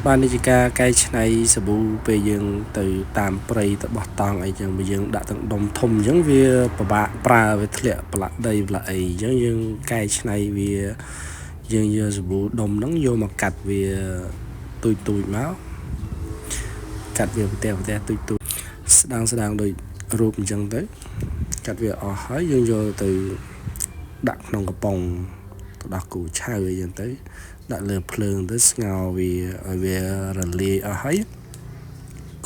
បាទនេះជាការកែច្នៃសាប៊ូពេលយើងទៅតាមព្រៃទៅបោះតង់អីចឹងបើយើងដាក់ទាំងដុំធំអញ្ចឹងវាពិបាកប្រើវាធ្លាក់ប្រឡាក់ដីប្រឡាក់អីអញ្ចឹងយើងកែច្នៃវាយើងយកសាប៊ូដុំហ្នឹងយកមកកាត់វាទូចទូចមកកាត់វាប្រទេសប្រទេសទូចទូចស្ដាងស្ដាងដូចរូបអញ្ចឹងទៅកាត់វាអស់ហើយយើងយកទៅដាក់ក្នុងកំប៉ុងទៅដោះគោឆៅអីចឹងទៅដាក់លើភ្លើងទៅស្ងោរវាឲ្យវារលាយអស់ហើយ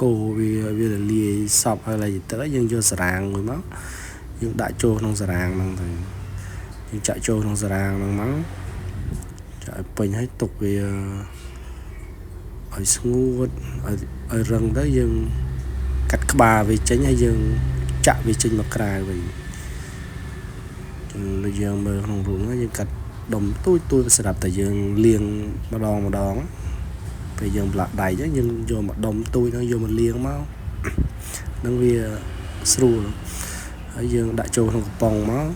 កូរវាឲ្យវារលាយសព្វហើយឡើយទឹកយើងយកសារ៉ាងមួយមកយើងដាក់ចូលក្នុងសារ៉ាងហ្នឹងទៅយើងចាក់ចូលក្នុងសារ៉ាងហ្នឹងមកចាក់ឲ្យពេញហើយទុកវាឲ្យស្ងួតឲ្យឲ្យរឹងទៅយើងកាត់ក្បាលវាចេញហើយយើងចាក់វាចេញមកក្រៅវិញចឹងដូចយើងមើលក្នុងរូបហ្នឹងយើងកាត់ដុំទូចទូចសម្រាប់តែយើងលាងម្ដងម្ដងពេលយើងប្រឡាក់ដៃអញ្ចឹងយើងយកមកដុំទូចហ្នឹងយកមកលាងមកនឹងវាស្រួលហើយយើងដាក់ចូលក្នុងកំប៉ុងមក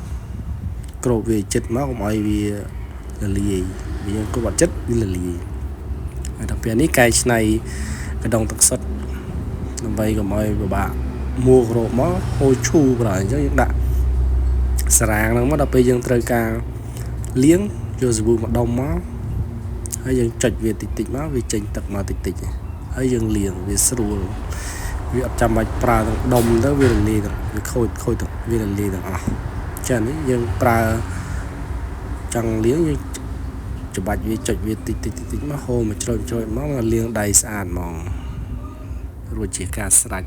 គ្របវាចិត្តមកកុំឲ្យវារលាយវាយើងគ្របអត់ចិត្តវារលាយហើយដល់ពេលនេះកែច្នៃកដុងទឹកសុទ្ធដើម្បីកុំឲ្យពិបាកមួគ្របមកហូរឈូប្រហែលអញ្ចឹងយើងដាក់សារ៉ាងហ្នឹងមកដល់ពេលយើងត្រូវការលាងយកសាប៊ូមកដុំមកហើយយើងចុចវាតិចតិចមកវាចេញទឹកមកតិចតិចហើយយើងលាងវាស្រួលវាអត់ចាំបាច់ប្រើទាំងដុំទៅវារលាយទាំងវាខូចខូចទាំងវារលាយទាំងអស់ចានេះយើងប្រើចង់លាងយើងច្បាច់វាចុចវាតិចតិចតិចតិចមកហូរមកជ្រោចជ្រោចមកលាងដៃស្អាតហ្មងរួចជាការស្រេច។